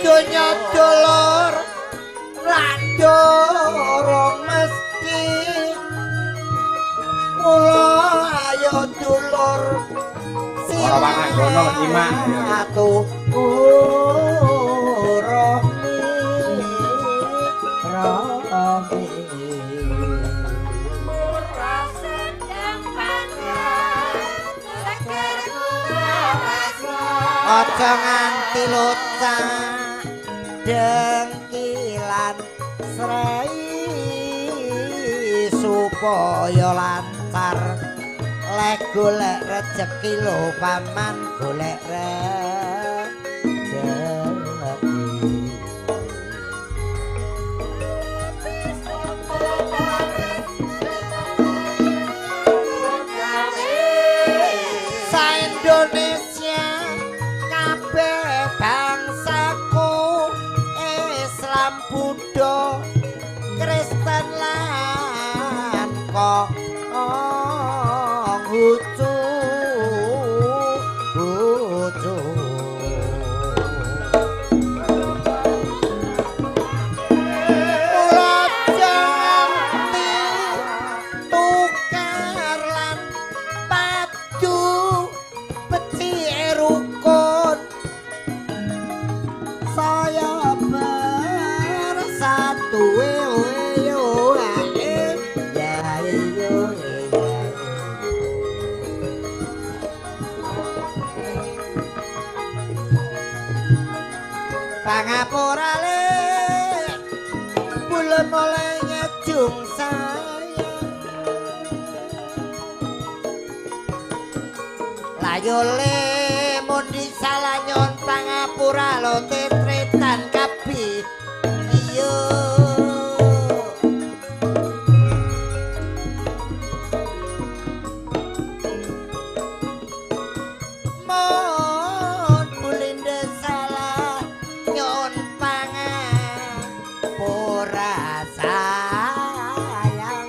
Donya dulur rak durung mesti. Mula ayo dulur Ora wanggono nyimak. Atu rohmi rohmi. Ora sedang pandang seger kula. Aja nganti lucak dengkilan srei supaya lancar lek golek rejeki lho paman golek rejeki. Sa Indonesia kabeh bangsaku Islam Buddha Kristen lan kok Hucu hucu. Mula jangan tukar lan padu becike rukun saya bersatu yo ae ya yo. Pangapurale bulan mulai ngejung saya layo le mundi salah nyon pangapura lo tetretan kabi iyo. Mon bulinde salah nyon pangapura sayang.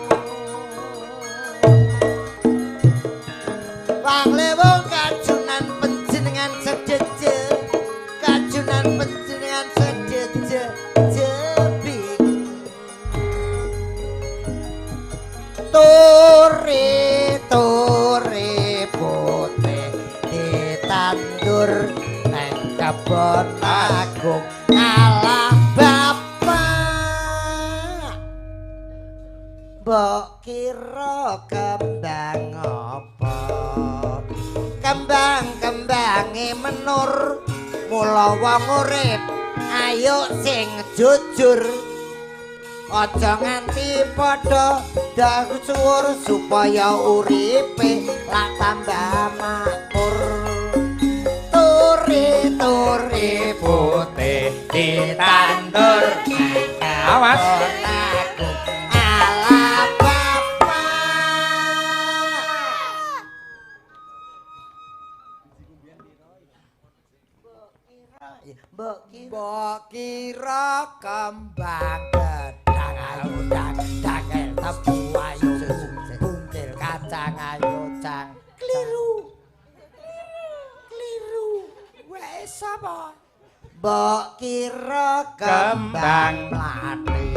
Wang lewong kajunan panjenengan sejeje, kajunan panjenengan sejeje jebing. Tore tore putih ditandur nang kebon agung ala bapak. Mbok kira kembang apa? Kembang-kembange menur. Mula wong urip ayo sing jujur. Aja nganti padha dasuwur supaya uripe lak tambah makmur. Tore tore Putih ditandur. Awas. Ala bapak. Mbok Mbok kira kembang gedang ayo dang dangel tebu ayo bungkil kacang ayo cang. Kliru. Kliru. Wes sapa? Mbok kira kembang mlati.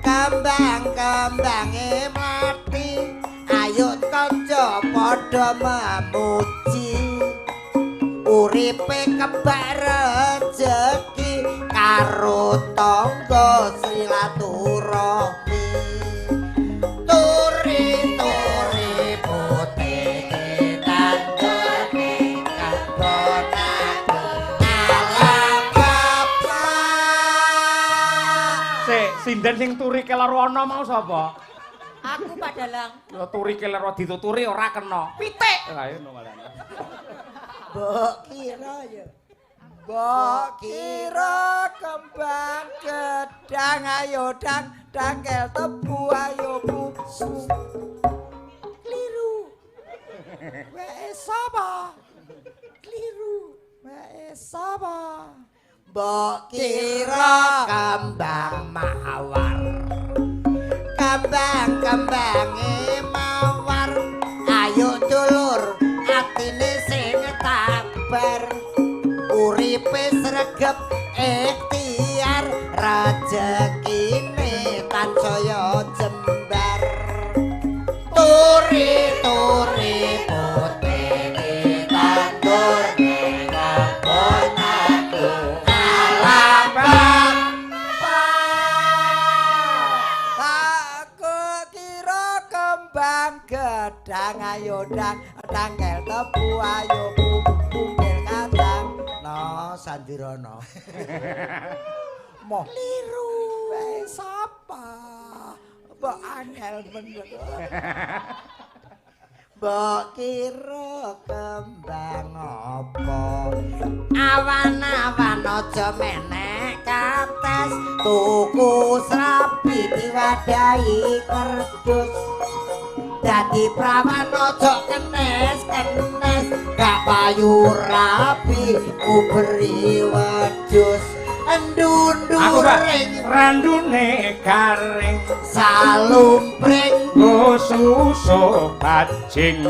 Kembang-kembange mlati. Ayo kanca padha memuji. Uripe kebak rejeki karo tangga silaturahmi. Tore tore putih ditandur kebon agung ala bapak. Sik, sinden sing turi kelor wana mau sapa? Aku Pak Dalang. Ya turi kelor dituturi ora kena. Pitik. Lah ngono malah. Mbok kira ya. Mbok kira kembang gedang ayo dang dangkel tebu ayo bu. Kliru. Wes sapa? Kliru. Wes sapa? Mbok kira kembang mawar. Kembang-kembange mawar. Ayo dulur atine sing sabar. Uripe sregep ayo dang tangkel tebu ayo bungkil kacang. No Sandirono. Moh kliru. Wae sapa? Mbok angel bener. Mbok kira kembang apa? Awan-awan aja menek kates, tuku serabi diwadahi kerdus. Dadi prawan aja kenes-kenes, gak payu rabi kuberi wedhus. Endunduring randune garing salumpring susu bajing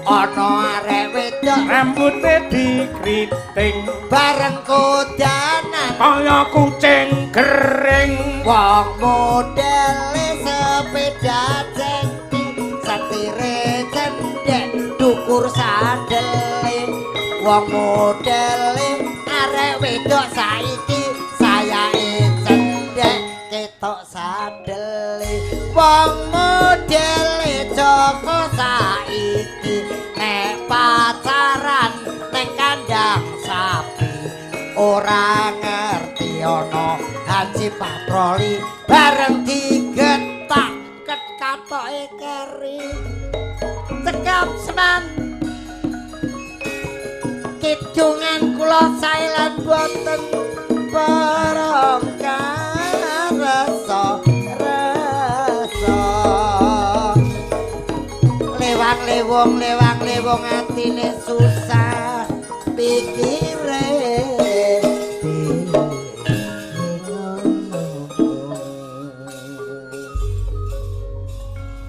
ana arek wedok rambute dikriting bareng kodanan kaya kucing gering. Wong modele sepeda cengking satire cendhek dukur sandele. Wong modele arek wedok saiki sayae cendhek ketok sadele. Wong modele Joko saiki nek pacaran ning kandang sapi ora ngerti ana haji patroli bareng digetak ket katoke keri. Cekap seman kidungan kula sae lan boten barongka rasa rasa. Lewang lewong lewang lewong atine susah pikire.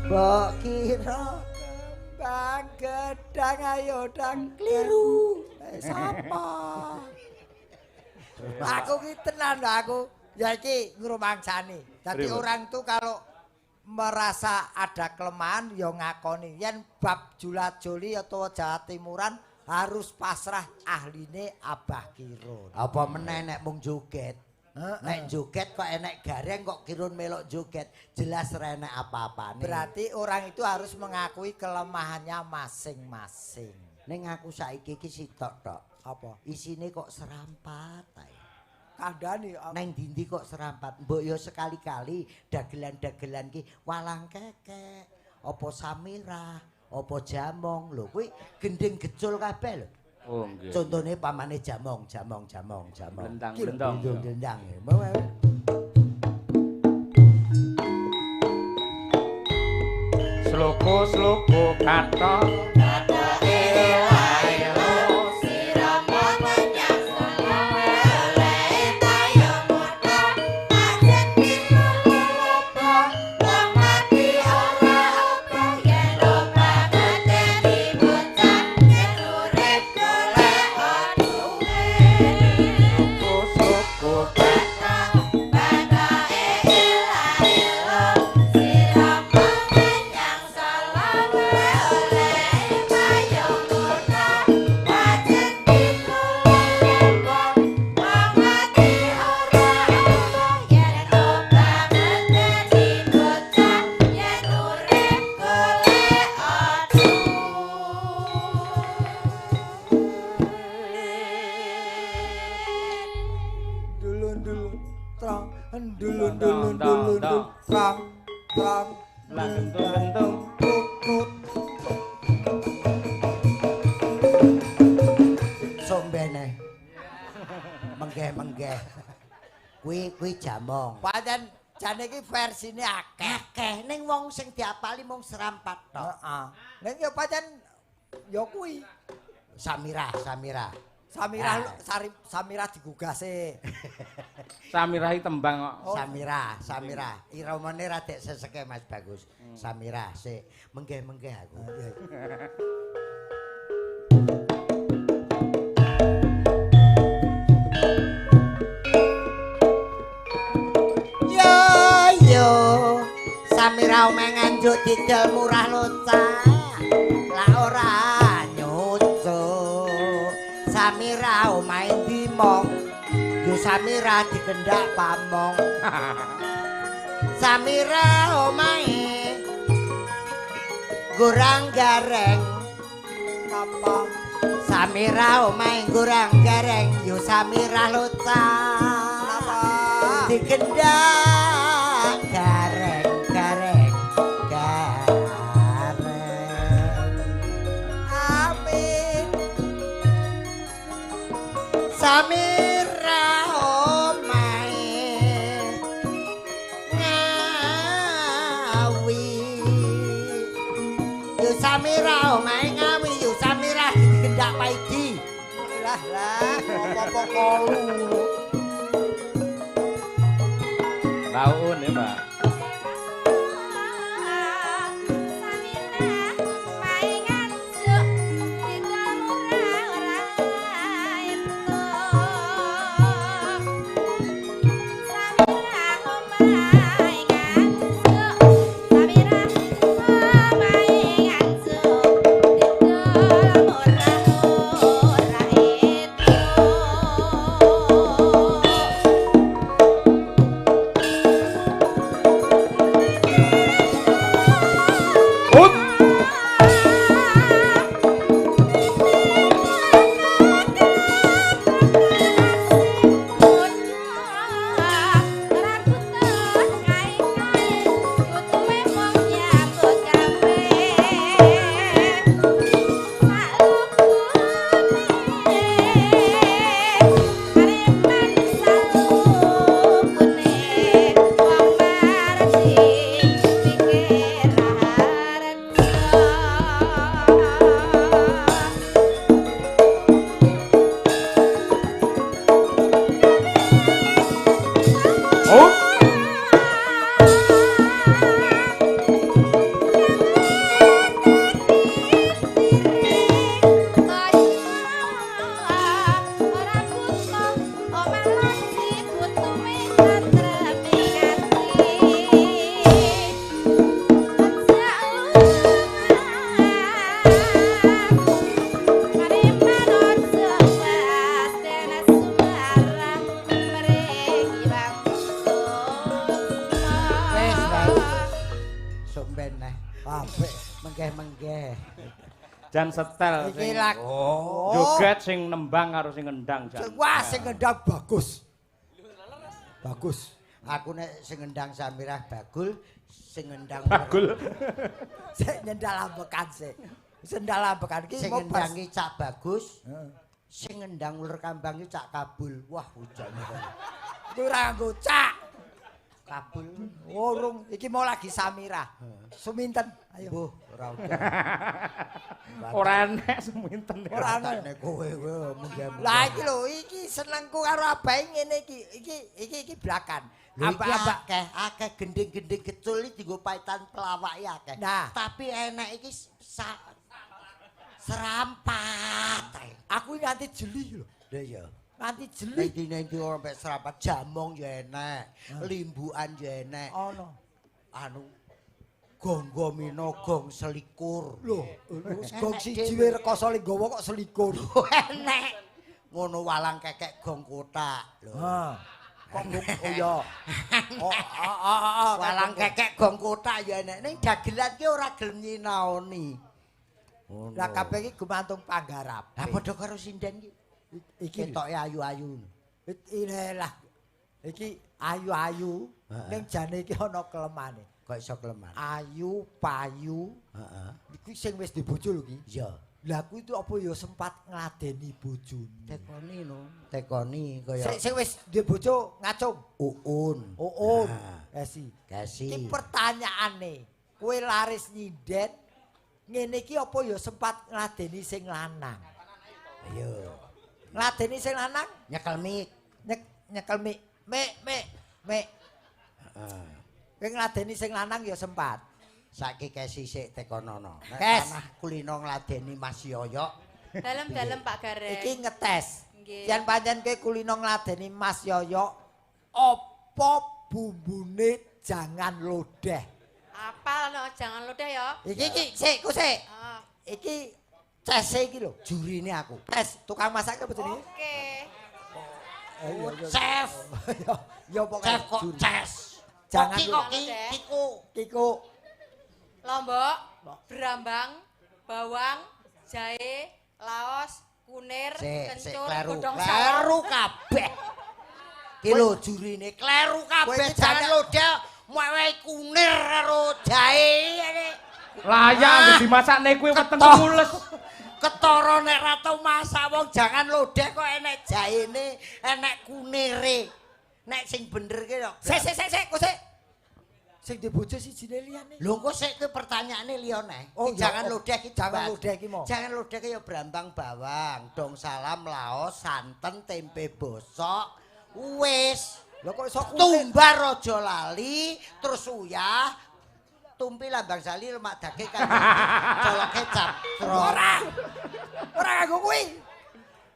Mbok kira kembang gedang ayo dang kliru. Sapa? Aku ki tenan lho aku. Ya iki ngrumangsani. Dadi orang tuh kalau merasa ada kelemahan ya ngakoni. Yen bab jula-juli atau Jawa Timuran harus pasrah ahline Abah Kirun. Apa meneh nek mung joget? Nek joget kok enek gareng kok Kirun melok joget, jelas ra enek apa-apane. Berarti orang itu harus mengakui kelemahannya masing-masing. Ning aku saiki iki sitok tok. Apa? Isine kok serampat ae. Kandhane neng dindi kok serampat. Mbok yo sekali-kali dagelan-dagelan ki walang kekek, apa samirah, apa jamong lho kuwi gending gecul kabeh lho. Oh nggih. Contone pamane jamong, jamong, jamong, jamong. Blendang, blendong. Blendang. Sloko-sloko kathok kathoke wae sirama menyang oleh payo mudha pancen pinulopo wong mati ora apa yen obate dibocah yen urip golek duwe. Sloko-sloko kathok batake ila-ila sirama menyang oleh payo mudha pancen pinulopo wong mati ora apa yen obate dibocah yen urip golek Dulun-dulun trong, dulun-dulun dulun-dul trong, trong. Lah gentung-gentung. Tut tut. Sombene. Menggeh-menggeh. Kuwi kuwi jamong. Pancen jane iki versine akeh. Akeh ning wong sing diapali mung serampat tok. Heeh. Ning ya pancen ya kuwi. Samirah, Samirah. Samirah Ah. Samirah digugase. Samirah iki tembang kok. Oh. Samirah, Samirah. Iramane rada seseke Mas Bagus. Samirah sik menggeh-menggeh aku. Yo yo Samirah omeh nganjuk didol murah locak. Lah ora nyucuk. Samirah omahe dimong. Yo Samirah dikendak pamong. Samirah omahe gorang gareng. Napa? Samira omahe ngurang gareng yo Samira locak. Napa? Digendak gareng gareng gareng. Amin. Samira omahe Ngawi. Yo Samira omahe Ngawi, yo Samira digendak Paidi. Lah lah, apa-apa kolu. Laun ya, Mbak. Ut. Ut. Wis, wis. Sok ben neh. Apik. Menggeh-menggeh. Jan setel Iki sing lak. Oh. joget sing nembang karo sing ngendang jan. Wah, sing ngendang bagus. Bagus. Aku nek sing ngendang Samirah bagul, sing ngendang Bagul. Sik nyendal ambekan sik. Sendal ambekan iki sing mau ngendang pas. ki Cak Bagus, sing ngendang uler kambang ki Cak Kabul. Wah, hujane. Kuwi ora nganggo cak. Kabul. Urung iki mau lagi Samira. Suminten. Ayo. Mbuh, ora udan. Ora enek seminten. Ora ana. Nek kowe kowe menggeh. Lah iki lho, iki senengku karo abahe ngene iki. Iki iki iki blakan. Lho iki Abah-abah akeh, akeh gending-gending kecul iki dienggo paitan pelawak iki akeh. Nah. Tapi enek iki serampat. Aku nganti jeli lho. Lha iya. Nganti jeli. Nanti-nanti ora sampe serampat jamong ya enek, limbukan ya enek. Ana. Anu gonggo mino gong selikur. Lho, gong siji wae rekoso le nggawa kok selikur. Enek. Ngono walang kekek gong kotak. Lho. Ha. Kok gong oh iya. Oh, ah, ah, ah, Walang kekek gong kotak ya enek. Ning dagelan ki ora gelem nyinaoni. Ngono. Lah kabeh iki gumantung panggarap. Lah padha karo sinden ki. Iki Ketoke ayu-ayu. Ini lah. Iki ayu-ayu ning jane iki ana kelemane. Kok iso keleman? Ayu payu. Heeh. Iku sing wis dibojo lho ki. Iya. Lah kuwi itu apa ya sempat ngladeni bojone. Tekoni no. Tekoni kaya Sing sing wis duwe bojo ngacung. Uun. Uun. Nah. Kesi. Kesi. Iki pertanyaane, kowe laris nyinden ngene iki apa ya sempat ngladeni sing lanang? Ayo. Ngladeni sing lanang Nyekel mik. nyekel mik mik mik mik. Heeh. Kowe ngladeni sing lanang ya sempat. Saiki kesi sik tekonono. Nek Kes. tanah kulino ngladeni Mas Yoyok. Dalem-dalem Pak Gareng. Iki ngetes. Nggih. Yen pancen kowe kulino ngladeni Mas Yoyok, apa bumbune jangan lodeh? Apal no, jangan lodeh ya. Iki iki sik ku sik. Ah, Iki cese iki lho. Jurine aku. Tes tukang masak apa jenenge? Oke. Chef. Ya pokoke Chef kok juri. ces. Jangan Koki koki lodeh. kiku. Kiko Lombok, brambang, bawang, jahe, Kunir, Sik, sik kencur, kleru, godhong kleru kabeh. Ki lho jurine kleru kabeh jangan lodeh mewehi kunir karo jahe. Lah ya dimasakne kuwi weteng mules. Ketara nek ra tau masak wong jangan lodeh kok enek jahene, enek kunire. Nek sing bener ki kok. Sik sik sik sik, kok sik. Sing di bojo sijine liyane. Lho engko sik kuwi pertanyaane liyane. Oh, jangan iya, oh. lodeh ki Jangan dibahas. lodeh ki mau. Jangan lodeh ki ya brambang bawang, dong salam laos, santen, tempe bosok. Wis. Lho kok iso kunir? Tumbar aja lali, terus uyah, tumpi lambang sali lemak daging kan colok kecap. Ora. Ora nganggo kuwi.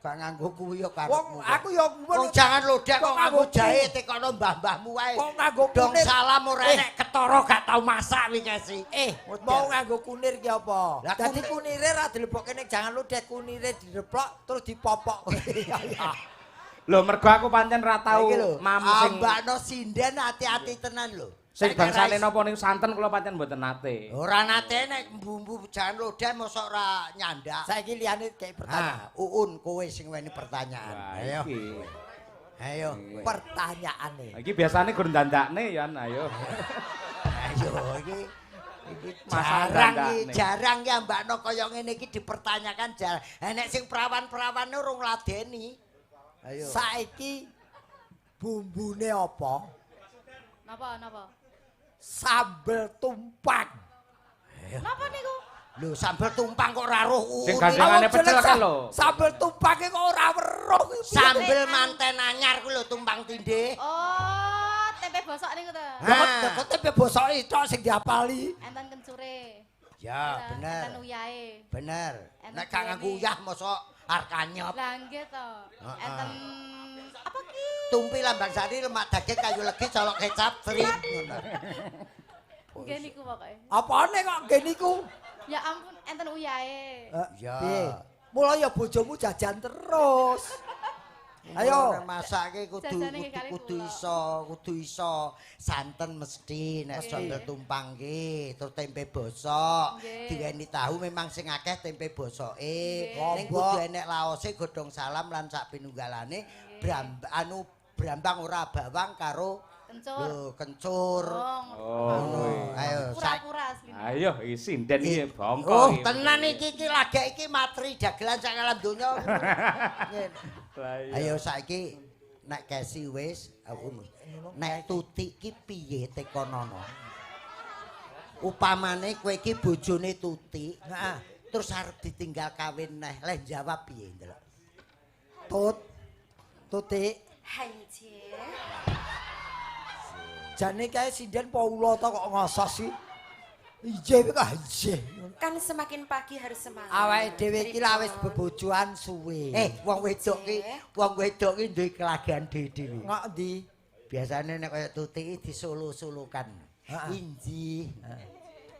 Gak nganggo kuwi ya karepmu. Wong aku ya Wong jangan lodeh kok nganggo jahe tekono mbah-mbahmu wae. Kok nganggo Dong kunir? salam ora enek ketara gak tau masak wi Kesi. Mau nganggo kunir ki apa? Lah, Dadi kunire ra dilebokke ning jangan lodeh, kunire dideplok terus dipopok. Iya. Lho mergo aku pancen ra tau mam sing ambakno sinden ati-ati tenan lho. sing Nek bangsane napa niku santen kula pancen mboten nate. Ora nate nek bumbu jangan lodeh mosok ora nyandak. Saiki liyane kei pertanyaan. Ah, Uun kowe sing weni pertanyaan. Wah, Ayo. iki. Ayo. Pertanyaane. Iki biasane gur ndandakne ya, ayo. Ayo iki iki Masak jarang iki, dandakne. jarang ya mbakno kaya ngene iki dipertanyakan jarang. Enek sing prawan-prawane urung ladeni. Ayo. Saiki bumbune apa? Napa napa? Sambel tumpang. Napa niku? Lho sambel tumpang kok ora roh Uun. Sing gandengane pecel kan lho. Sambel tumpang kok ora weruh kuwi piye? Sambel manten anyar ku lho tumpang tindih. Oh, tempe bosok niku ta. Lah kok tempe bosoke tok sing diapali. Enten kencure. Ya, bener. Enten uyahe. Bener. Enten Nek gak nganggo gurine. uyah mosok arkanyop. Lah nggih to. Heeh. Enten apa ki? Tumpi lambang sari lemak daging kayu legi colok kecap serit ngono. Nggih niku pokoke. Apane kok nggih niku? Ya ampun, enten uyahe. Ya. Piye? Mula ya bojomu jajan terus. Ayo. Nek masake kudu Jajane kudu, kali kudu kula. iso, kudu iso. Santen mesti nek Nggih. sambel tumpang ki, terus tempe bosok, Nggih. diweni tahu memang sing akeh tempe bosoke. Nggih. Ning kudu enek laose godhong salam lan sak pinunggalane brambang ora bawang karo Kencur. lho kencur. Oh, Ngono. Ayo pura-pura asline. Ayo iki sinden iki bongko Oh, iki. tenan iki iki lagek iki materi dagelan sak alam donya. Ngene. Lah iya. Ayo saiki nek Kesi wis aku nek Tuti ki piye tekonono. Upamane kowe iki bojone Tuti, Heeh. terus arep ditinggal kawin neh, leh jawab piye ndelok. Tut. Tuti. Hanje. Jane kae sinden apa ula ta kok ngosos sih? Ije kuwi kok ije. Kan semakin pagi harus semangat. Awake dhewe iki lah wis bebojoan suwe. Wong wedok ki, wong wedok ki duwe kelagian dhewe-dhewe. Ngok ndi? Biasane nek kaya Tuti iki disulu-sulukan. Heeh. Inji.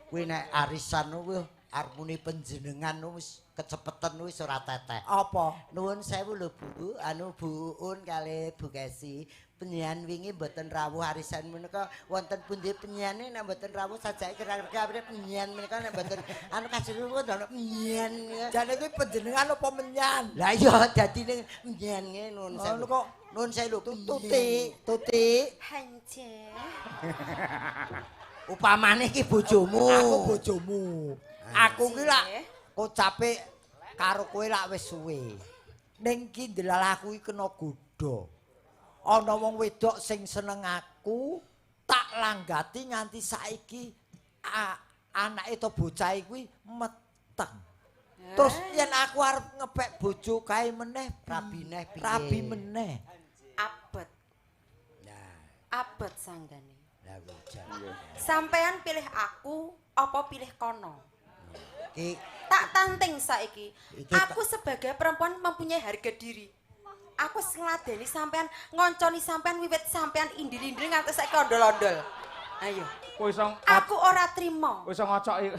Kuwi nek arisan kuwi arep muni panjenengan wis kecepetan wis ora teteh. Apa? Nuwun sewu lho Bu, anu Bu Uun kalih Bu Kesi. Penyian wingi mboten rawuh arisan menika wonten pundi penyiane nek mboten rawuh sajake kira-kira penyian menika nek mboten anu kasiruwun ana penyian. Jane kuwi panjenengan apa menyan? Lah iya dadine penyian ngene nuwun sewu. Ngono kok Nuwun sewu lho Tuti, Tuti. Hanje. Upamane iki bojomu. Aku bojomu. Aku ki lak kocape karo kowe lak wis suwe. Ning ki ndelalah aku iki kena godha. Ana wong wedok sing seneng aku, tak langgati nganti saiki anake to bocah kuwi meteng. Terus yen aku arep ngepek bojo kae meneh, Rabi neh piye? Rabi meneh. Abot. Nah, Abot sanggane. lah bocah. Sampean pilih aku apa pilih kono? Ki Tak tanting saiki. Iki Aku sebagai perempuan mempunyai harga diri. Aku wis ngladeni sampean, ngonconi sampean wiwit sampean indil-indil nganti saiki ondol-ondol. Ayo. Kowe iso Aku ora trimo. kowe iso ngocoki.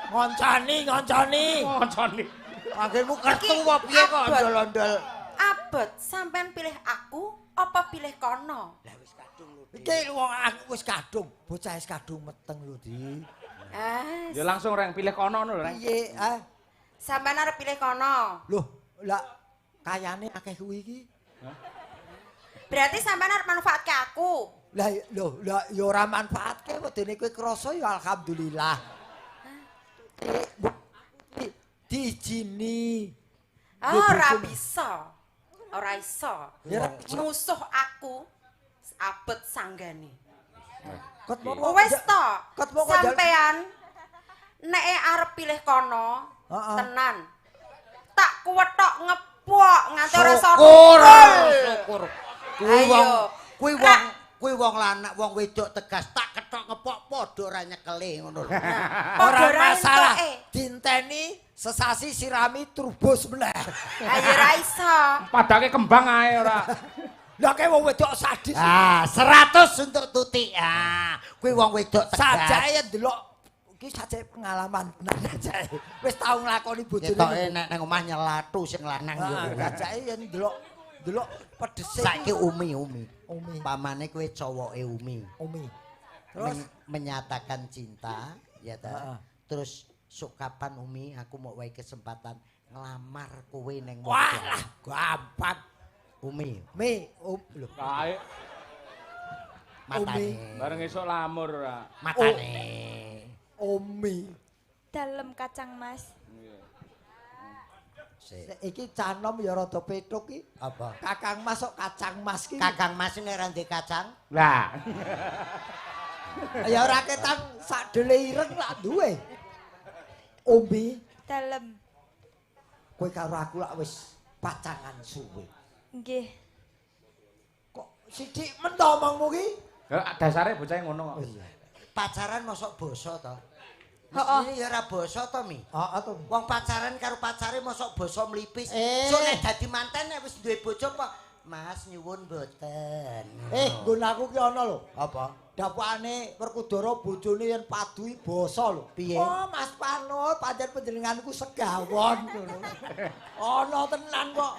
Ngoncani, ngoncani. Ngonconi. Panggilmu kertu apa piye kok Abot. ondol-ondol. Abot, sampean pilih aku apa pilih kono? Lah wis kadung lho. Iki wong aku wis kadung, bocah wis kadung meteng lho, Di. Ah, Ya langsung reng pilih kono ngono lho reng. Piye, ah? sampean arep pilih kono. Loh, Lah kayane akeh kuwi iki. Berarti sampean arep manfaatke aku. Lah lho, lah ya ora manfaatke wedene kowe krasa ya alhamdulillah. Diijini. Ora bisa. Ora iso. Musuh aku abet sanggane. Wis to. Sampean nek arep pilih kono, tenan. Tak kuwethok ngepok nganti ora iso. Syukur. Syukur. Kuwi wong lanang, wong wedok tegas, tak kethok ngepok padha ora nyekele ngono lho. Ora masalah. Dinteni sesasi sirami trubus meneh. Ayo ora iso. Padake kembang ae ora. Lah kae wong wedok sadis. Ah, 100 untuk Tuti. Ah, kuwi wong wedok tegas. Sajake ndelok iki sajake pengalaman tenan sajake. Wis tau nglakoni bojone. Ketoke nek nang omah nyelatu sing lanang yo. Sajake yen ndelok pedese. Saiki Umi. Umi. Pamane kowe cowoke Umi. Umi. Terus menyatakan cinta, ya ta. Terus sok kapan Umi aku mau wae kesempatan nglamar kowe ning wong. Walah, gampang. Umi. Mi, lho. Kae. Matane. Bareng esuk lamur ora. Matane. Umi. Dalem kacang mas. Iki canom ya rada petuk iki. Apa? Kakang Mas kok kacang mas ki. Kakang Mas nek ora ndek kacang. Lah. Ya ora ketang sak dele ireng lak duwe. Umi. Dalem. Kowe karo aku lak wis pacangan suwe. Nggih. Kok sithik men to omongmu ki? Dasare bocah ngono kok. Pacaran mosok basa to? Mestine ya ora basa to, Mi. Heeh to. Wong pacaran karo pacare mosok basa mlipis. Sok nek dadi manten nek wis duwe bojo kok Mas nyuwun mboten. Nggon aku ki ana lho. Apa? Dapukane Werkudara bojone yen paduhi basa lho. Piye? Oh, Mas Pano, pancen panjenenganku segawon ngono. Ana tenan kok.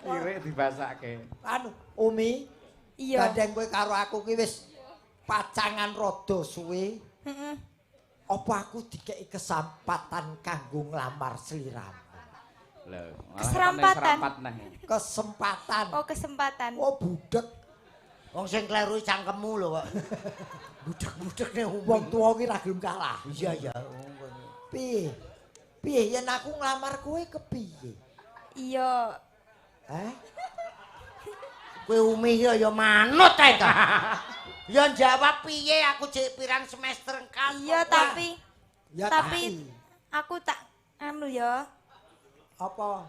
Kirik dibasake. Anu, Umi. Iya. Gandeng kowe karo aku ki wis pacangan rada suwe. Heeh. Apa aku dikeki kesempatan kanggo nglamar sliramu? Lho, keserampatan. Kesempatan. Oh, kesempatan. Oh, budek. Wong sing kleru cangkemmu lho kok. Budek-budek nek wong tuwa ki ra gelem kalah. Iya, iya. Piye? Piye yen aku nglamar kowe kepiye? Iya. Hah? Kowe Umi ya manut ae ta. Ya jawab piye aku jek pirang semester kan. Iya tapi ya, tapi aku tak anu ya. Apa?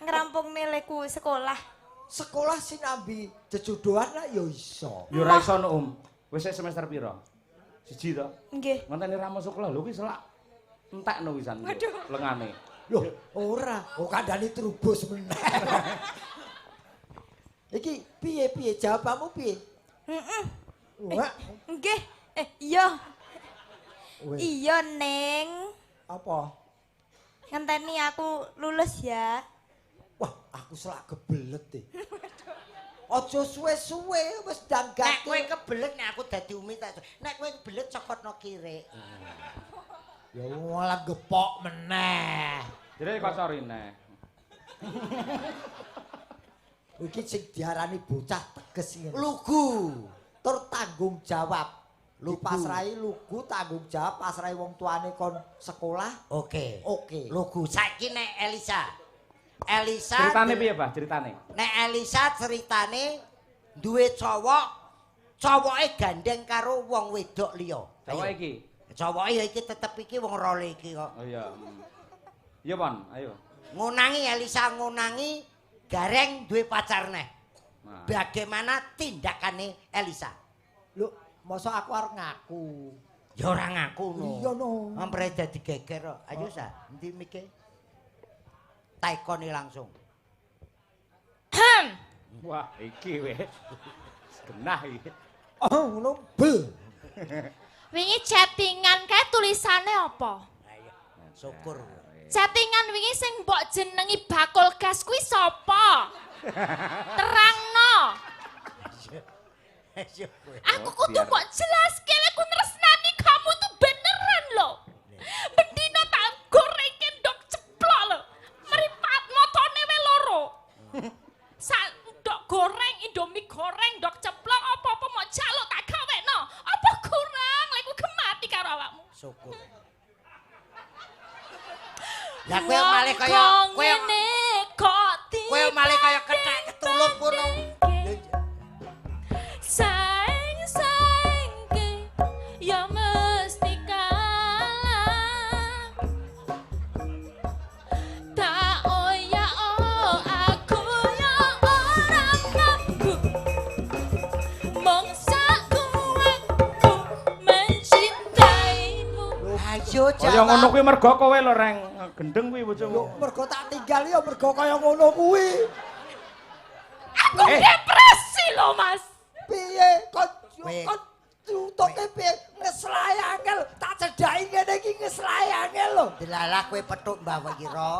Ngrampung nilaiku sekolah. Sekolah sinambi jejodohan lah ya iso. Ya ora iso no, Om. Wis semester pira? Siji to? Nggih. Ngenteni ra masuk sekolah lho kuwi selak entekno wisan lengane. Loh, ora. Oh kandhane trubus meneh. Iki piye-piye jawabanmu piye? Heeh. Wah. Nggih. Iya. Iya, Ning. Apa? Ngenteni aku lulus ya. Wah, aku selak kebelet e. Aja suwe-suwe wis ndang Nek kowe kebelet nek aku dadi Umi tak. Nek kowe kebelet cokotno kirik. Ya malah gepok meneh. Jere kocori neh. Iki sing diarani bocah teges ngene. Lugu. Tur tanggung jawab. Lu pasrahi lugu tanggung jawab, pasrahi wong tuane kon sekolah. Oke. Oke. Lugu saiki nek Elisa. Elisa ceritane piye, Bah? Ceritane. Nek Elisa ceritane duwe cowok, cowoke gandeng karo wong wedok liya. Cowok iki. Cowoke ya iki tetep iki wong role iki kok. Oh iya. Iya, Pon, ayo. Ngonangi Elisa ngonangi Gareng duwe pacar neh. Nah. Bagaimana tindakane Elisa? Lho, mosok aku arep ngaku. Ya ora ngaku no. Iya no. Ampre dadi geger kok. Ayo sa, endi mike? Taekone langsung. Wah, iki wis. Genah iki. Oh, ngono bel. Wingi chattingan kae tulisane apa? Ayo, syukur. Chattingan wingi sing mbok jenengi bakul gas kuwi sapa? Terangno. Aku kudu mbok jelaske lek ku tresnani kamu tuh beneran lho. Bendina tak gorengke ndok ceplok lho. Mripat motone wae Lah kowe malah kaya kowe kok kowe malah kaya kethek ketulup ngono. Saing-saingke ya mesti kalah. Tak oya oh aku ya ora mampu. Mong sakuatku mencintaimu. Ayo Kaya ngono kuwi mergo kowe lho Reng, gendeng kuwi bojomu. Mergo tak tinggal ya mergo kaya ngono kuwi. Aku depresi lho, Mas. Piye kon kon tutuke piye ngeslae angel tak cedhaki ngene iki ngeslae angel lho. Delalah kowe petuk Mbah Wira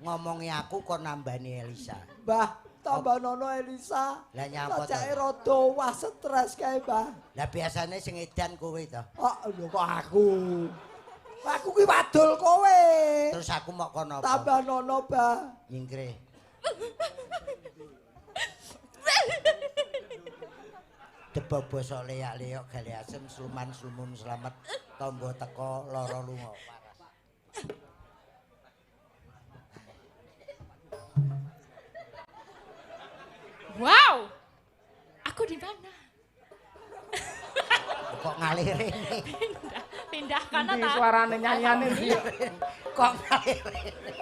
ngomongi aku kon nambani Elisa. Mbah, tambah nono Elisa. Lah nyapa to? Sajake rada wah stres kae, Mbah. Lah biasane sing edan kowe to. Oh, lho kok aku. Aku kuwi wadul kowe. Terus aku mok kono apa? Tambah nono, Mbah. Nyingkre. Debog bosok leyak-leyok gale asem sluman slumun slamet tombo teko lara lunga. Wow. Aku di mana? Kok ngalih rene? Pindah kana Ndi ta? suarane nyanyiane ndi? Kok ngalih rene?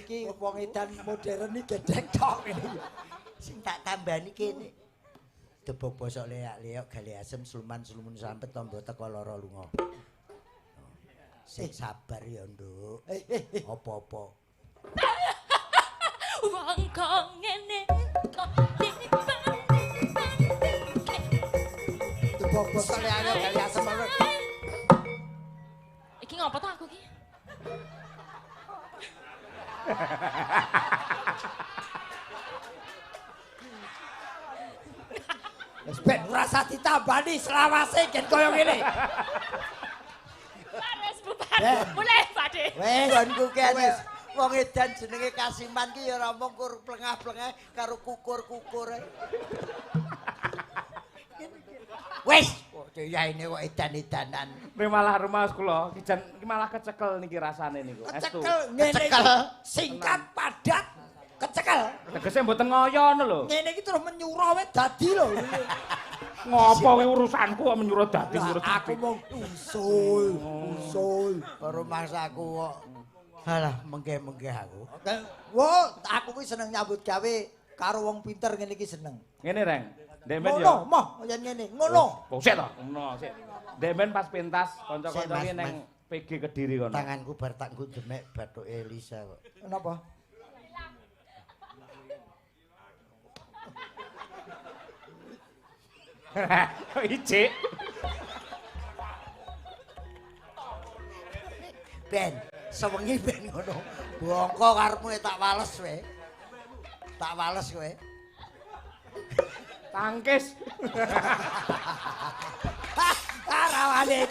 Iki wong edan modern iki gedhek tok ini. Sing tak tambani kene. Debog bosok leyak-leyok gale asem sluman slumun slamet tombo teko lara lunga. Sing sabar ya, Nduk. Apa-apa. Wong kok ngene kok dibanding-bandingke. Debog bosok leyak-leyok gale asem. Iki ngopo to aku iki? Wis ben ora usah ditambani selawase gen kaya ngene. Wis bubar. Mulai, Pak De. Wis Nggonku kene wong edan jenenge Kasiman ki ya ora mung kur plengah-plengah karo kukur-kukur. Wis, kok yaine kok edan-edanan. Kowe malah rumaos kula, iki jan iki malah kecekel niki rasane niku. Estu. Kecekel ngene iki. Singkat padat kecekel. Tegese mboten ngoyo ngono lho. Ngene iki terus menyura wae dadi lho. Ngopo kuwi urusanku kok menyura dadi nyura Lah, aku dadi. mung usul, usul. Rumangsaku kok. Halah, menggeh-menggeh aku. Wo, aku kuwi seneng nyambut gawe karo wong pinter ngene iki seneng. Ngene Reng. Ndek men Ngono, yo. moh yen ngene, ngono. Oh, sik to. Ngono sik. Ndek men pas pentas kanca-kanca Sik, ki Mas, neng PG Kediri kono. Tanganku bar tak nggo demek bathuke Elisa kok. Kenapa? Kok ijik? Ben, sewengi ben ngono. Bongko karepmu tak wales kowe. Tak wales kowe. Tangkis. Rawane.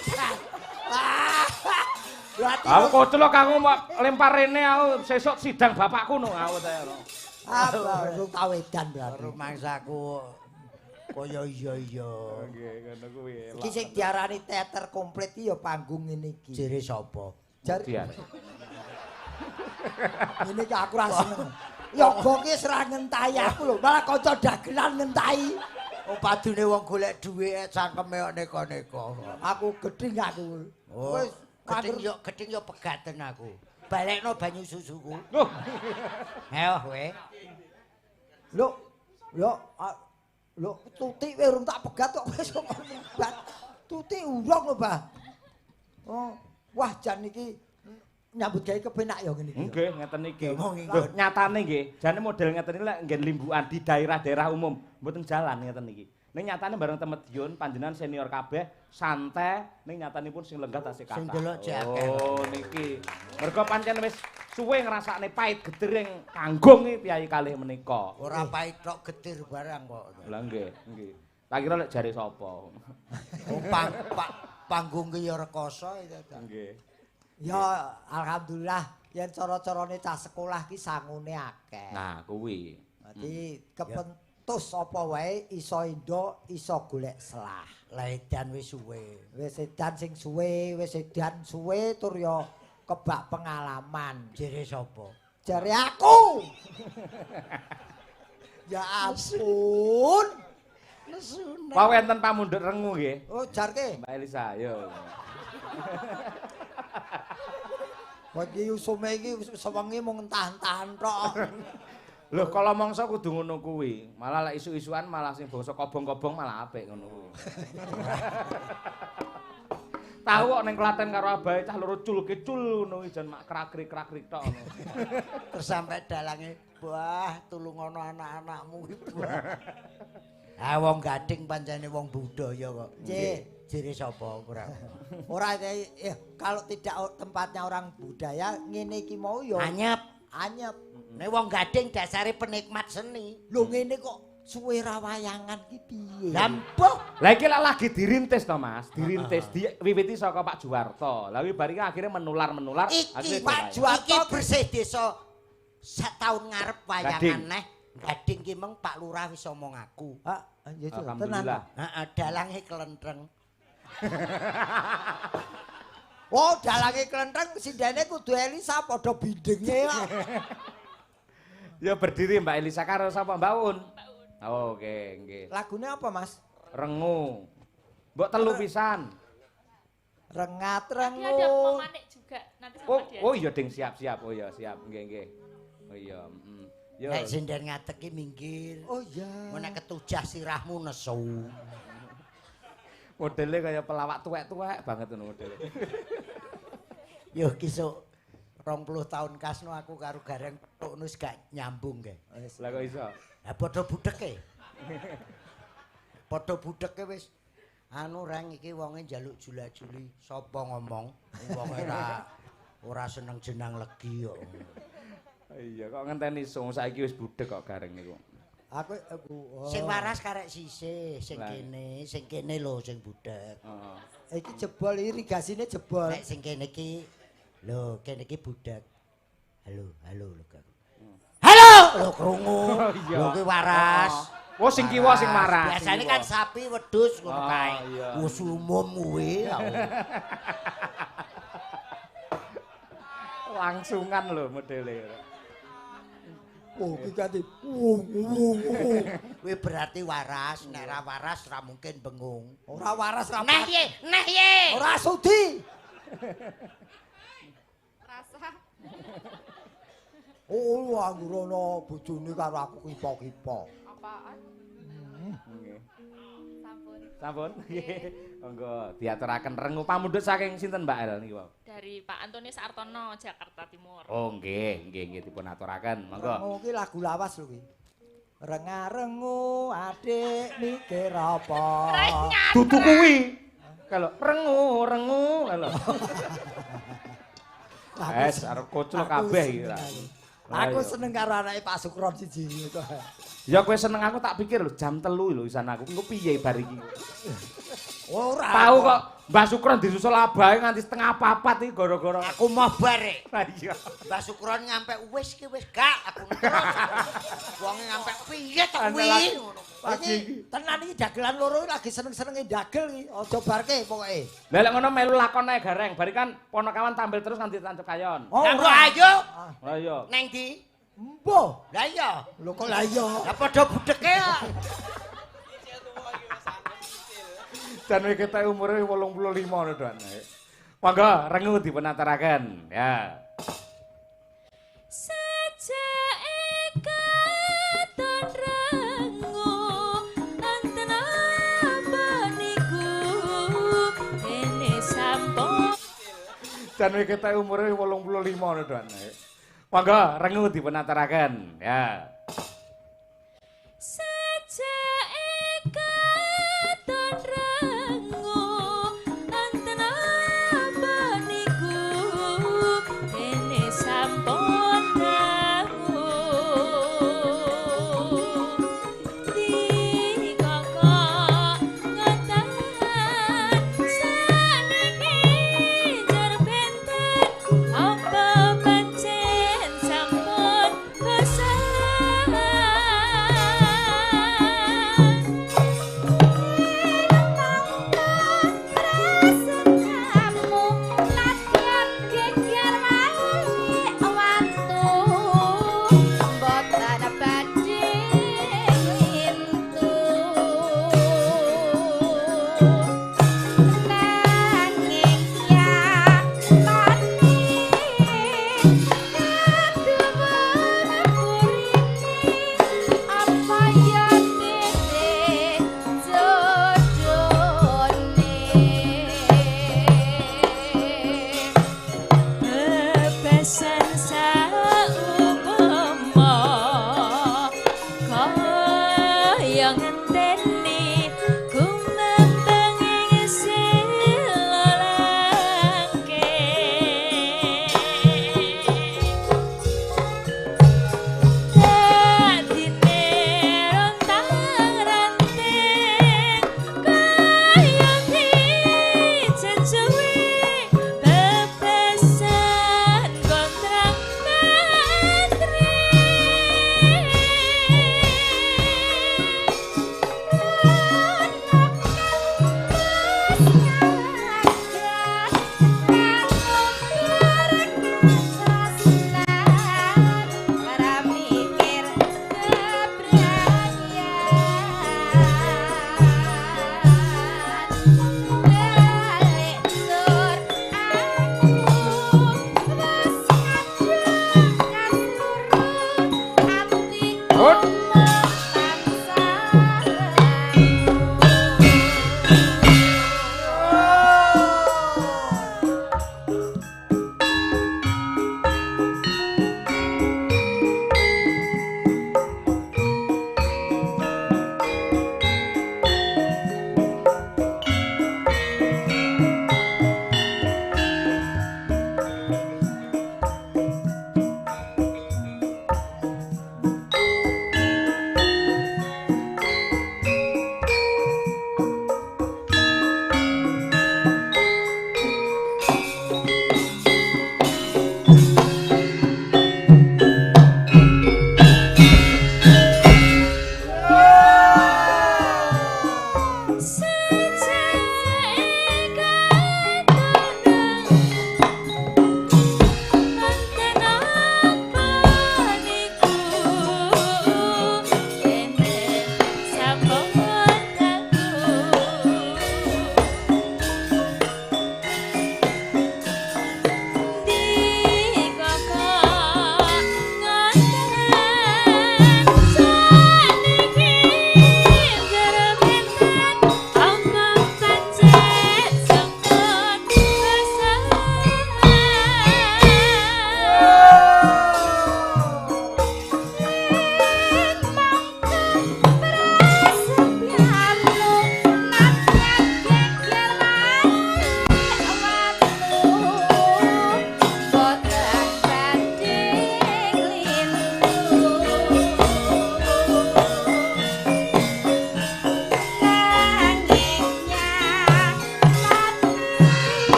Berarti Aku koclok aku mau lempar rene aku sesuk sidang bapakku no aku ta. apa urung tau edan berarti. Rumangsaku kaya iya-iya. Nggih, ngono kuwi. Iki sing diarani teater komplit iki ya panggung ngene iki. Jere sapa? Jar Dian. ngene iki aku ra seneng. Yoga ki wis ra ngentahi aku lho, malah kanca dagelan ngentahi. Oh padune wong golek dhuwit cangkeme kok neko-neko. Aku gedhing aku. Oh, Wis gedhing yo gedhing yo pegaten aku. Balekno banyu susuku. Loh, Ayo kowe. Lho, lho, lho tutik wae urung tak pegat kok wis kok ngomong. Tutik urung lho, Mbah. Oh, wah jan iki nyambut gawe kepenak ya ngene iki. nggih ngeten iki. Ngomong Lho, nyatane nggih, jane model ngeten iki lek nggen limbukan di daerah-daerah umum mboten jalan ngeten iki. Ning nyatane bareng teng Madiun panjenengan senior kabeh santai ning nyatanipun sing lenggah tasih kathah. Sing delok jek akeh. Oh niki. Mergo pancen wis suwe ngrasakne pait gedering kanggung iki piyayi kalih menika. Ora pait tok getir barang kok. Lah nggih, nggih. Tak kira lek jare sapa. Wong panggung ki ya rekoso itu ta. Nggih. Ya alhamdulillah yen cara-carane cah sekolah ki sangune akeh. Nah, kuwi. Dadi kepentus apa wae iso endo iso golek selah. Lah edan wis suwe. Wis edan sing suwe, wis edan suwe tur ya kebak pengalaman. Jere sapa? Jare aku. Ya ampun. Nesune. Wau enten pamundhut rengu nggih. Oh, jarke. Mbak Elisa, yo. Kok iki usume iki sewengi mung entah-entahan tok. Lho, kala mangsa kudu ngono kuwi. Malah lek isu-isuan malah sing bangsa kobong-kobong malah apik ngono kuwi. Tahu kok ning Klaten karo abahe cah loro cul kecul ngono kuwi jan mak krakrik-krakrik tok ngono. Terus sampe dalange, "Wah, tulungono anak-anakmu iki." Ah wong Gading pancene wong budaya kok. Nggih. Jere sapa ora? Ora kalau tidak tempatnya orang budaya ngene iki mau ya anyep. Anyep. Nek wong Gading dasare penikmat seni. Lho ngene kok suwe ra wayangan ki piye? Lah mbuh. Lah iki lagi dirintis to Mas, dirintis diwiwiti saka Pak Juwarto. Lah kuwi bar iki akhire menular-menular iki Pak Juwarto iki bersih desa sak taun ngarep wayangan neh. Gading ki meng Pak Lurah wis omong aku. Heeh, ya tenan. Heeh, dalange klentreng. Oh, dalange klentreng sindene kudu Elisa padha bindinge kok. Ya berdiri Mbak Elisa karo sapa Mbak Un? Oh, oke, nggih. Lagune apa, Mas? Rengu. Mbok telu pisan. Rengat rengu. Nanti ada pemanik juga nanti sama dia. Oh iya ding siap-siap. Oh iya siap, nggih nggih. Oh iya, heeh. Yo. Nek sinden ngadeg ki minggir. Oh iya. Nek ketujah sirahmu nesu. Modele kaya pelawak tuwek-tuwek banget ngono modele. Yo ki sok 20 tahun kasno aku karo Gareng petuk wis gak nyambung ke. Lah kok iso? Lah padha budheke. Padha budheke wis anu reng iki wonge njaluk jula-juli sapa ngomong wonge ora seneng jenang legi kok. Iya kok ngenteni sung saiki wis budhek kok Gareng niku. Aku sing waras karek sisih, sing kene lho sing budhek. Heeh. Iki jebol irigasine jebol. Nek sing kene iki lho kene iki budhek. Halo, halo lho Kang. Halo, lho krungu. Lho kuwi waras. Oh sing kiwa sing waras. Biasane kan sapi wedhus ngono kae. Wis umum kuwi. Langsungan lho modele. Oh, iki kate wung wung. Kuwi berarti waras, nek ora waras ora mungkin bengung. Ora waras ra. Neh ye, neh ye. Ora sudi. Rasa. Oh, anggere ana bojone karo aku kipa-kipa. Apaan? Nggih. Sampun. Sampun. Nggih. Monggo diaturaken rengu pamundhut saking sinten Mbak El niki wau? Dari Pak Antonius Artono, Jakarta Timur. Oh nggih, nggih nggih dipun aturaken. Monggo. Rengu ki lagu lawas lho kuwi. Renga-rengu adik mikir apa? Dudu kuwi. Kalau rengu, rengu kalau. Wes arep koclok kabeh iki lah. Aku seneng karo anake Pak Sukron siji kok. Ya kowe seneng aku tak pikir lho jam 3 lho isan aku. Engko piye bar iki? Ora. Tahu kok Mbah Sukron disusul abahe nganti 3:30 iki gara-gara aku mau bare. Lah iya. Mbah Sukron nyampe wis ki wis gak aku terus. Wonge nyampe piye to kuwi ngono. Iki tenan iki dagelan loro lagi seneng-senenge dagel iki. Aja barke pokoke. Lah lek ngono melu lakon ae Gareng. Bari kan ponokawan tampil terus nganti tancep kayon. Oh, lah kok ayo. Lah iya. Neng ndi? Mbuh. Lah iya. Lho kok lah iya. Lah padha budheke kok. Jan iki ketek umure 85 ngono Don. Monggo rengu dipun aturaken. Ya. Sajake katon rengu enten apa niku dene sampun. Jan iki ketek umure 85 ngono Don. Monggo rengu dipun aturaken. Ya. Sajake katon rengu enten apa niku dene sampun dangu dikokok ngoten saniki jar benten apa pancen sampun bosan.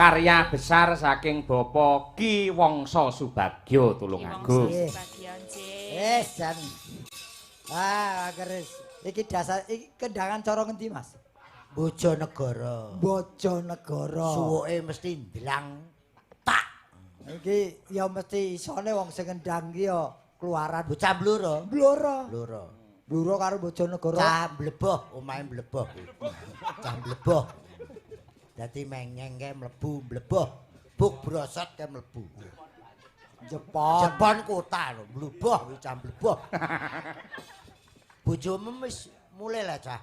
Karya besar saking Bapak Ki Wongso Subagyo Tulungagung. Nggih. Subagyo nggih. Wis jan. Ah, keris. Iki dasar iki kendangan cara ngendi, Mas? Bojonegoro. Bojonegoro. Suwuke mesti ndlang tak. Iki ya mesti isone wong sing ngendang ki ya keluaran Bocah Blora. Blora. Blora. Blora karo Bojonegoro. Cah mleboh, omahe mleboh. Cah mleboh. Dadi menyeng kae mlebu mleboh. Buk brosot kae mlebu. Jepon. Jepon kota lho, mleboh kuwi cah mleboh. Bojomu wis mulai lah cah.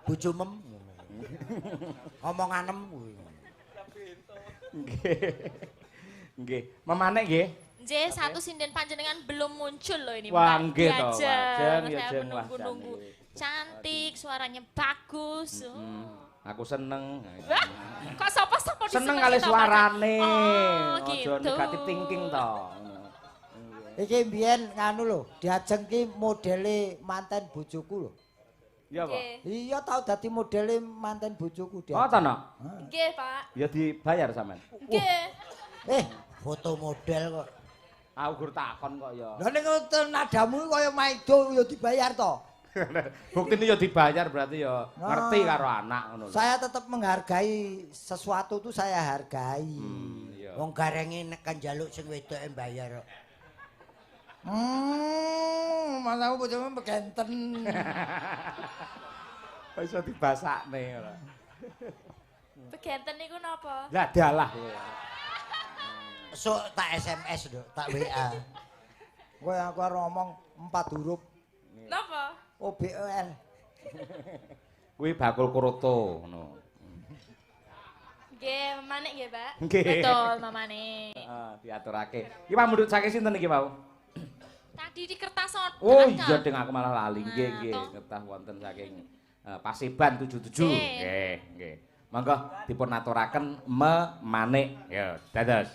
Bojomu omonganem kuwi. Nggih. Nggih. Memanek nggih. Nggih, satu sinden panjenengan belum muncul loh ini. Wah, Pak. nggih to, Diajeng, wajeng, ya saya jeng, wah, menunggu-nunggu. jane. Cantik, suaranya bagus. Oh. Aku seneng. Wah, kok sapa-sapa Seneng disenengi kali to, Pak? suarane. Oh, Aja gitu. negatif thinking to. Iki mbiyen nganu lho, diajeng ki modele manten bojoku lho. Iya, Pak. Nggih. Iya tau dadi modele manten bojoku Oh, diajeng. to, Nok? Nggih, Pak. Ya dibayar sampean. Nggih. Eh, Foto model kok. Aku gur takon kok ya. lha ning ngoten nadamu kaya maido ya dibayar to. Buktine ya dibayar berarti ya Nah. ngerti karo anak ngono lho. Saya tetap menghargai sesuatu tuh saya hargai. Iya. Wong garenge nek kan njaluk sing wedoke mbayar kok. Mas aku bojomu begenten. Kok iso dibasakne ora. Begenten niku napa? Lah dalah. Sok tak SMS lho, tak WA. Kowe aku arep ngomong 4 huruf Napa? OBOL. Kuwi bakul kroto ngono. Nggih, memanik nggih, Pak. Nggih. Betul, mamane. Heeh, diaturake. Iki pamundhut saking sinten iki wau? Tadi di kertas sodan. Oh iya ding aku malah lali. Nggih Nah, nggih, toh. kertas wonten saking Paseban 77. Nggih. Nggih, nggih. Monggo dipun aturaken memanik. Ya, dados.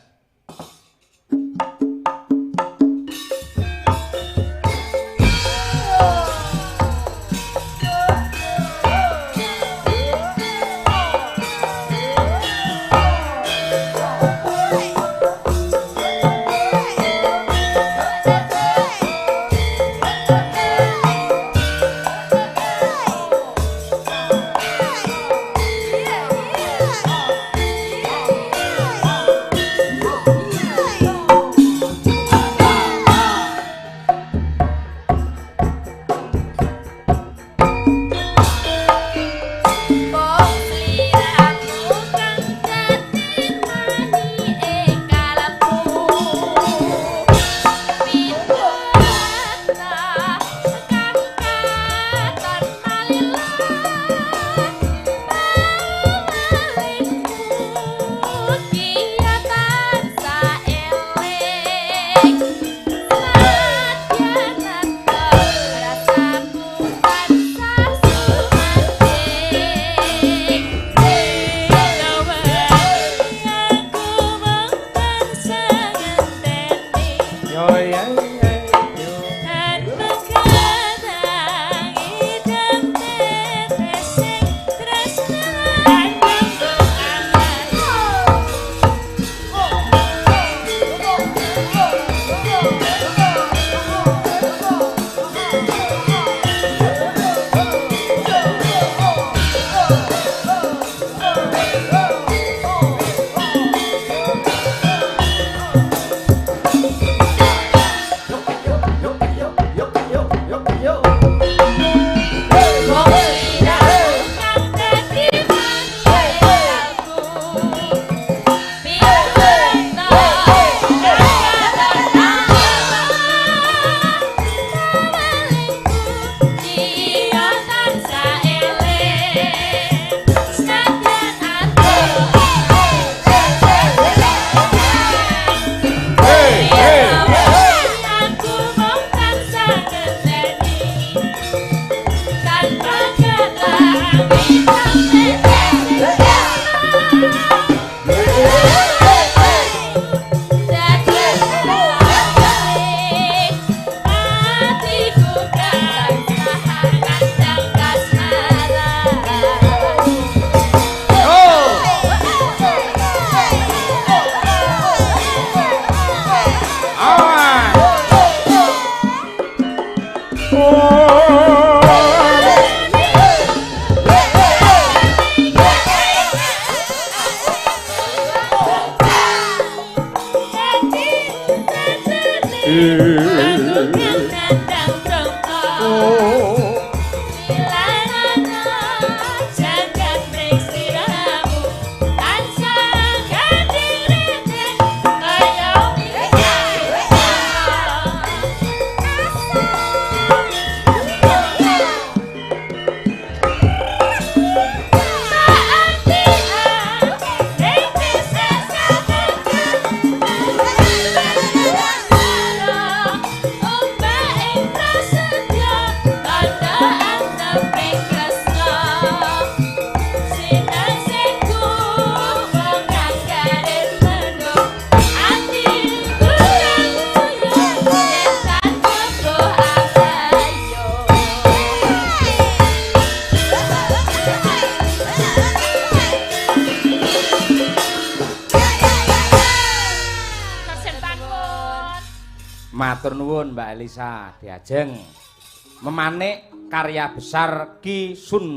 Iya, iya. Iya, iya. Aku kang nandang trongko. Ilanana jagat mring sliramu tansah kadirene kaya. Matur nuwun, Mbak Elisa Diajeng. Memanik karya besar Ki Sun.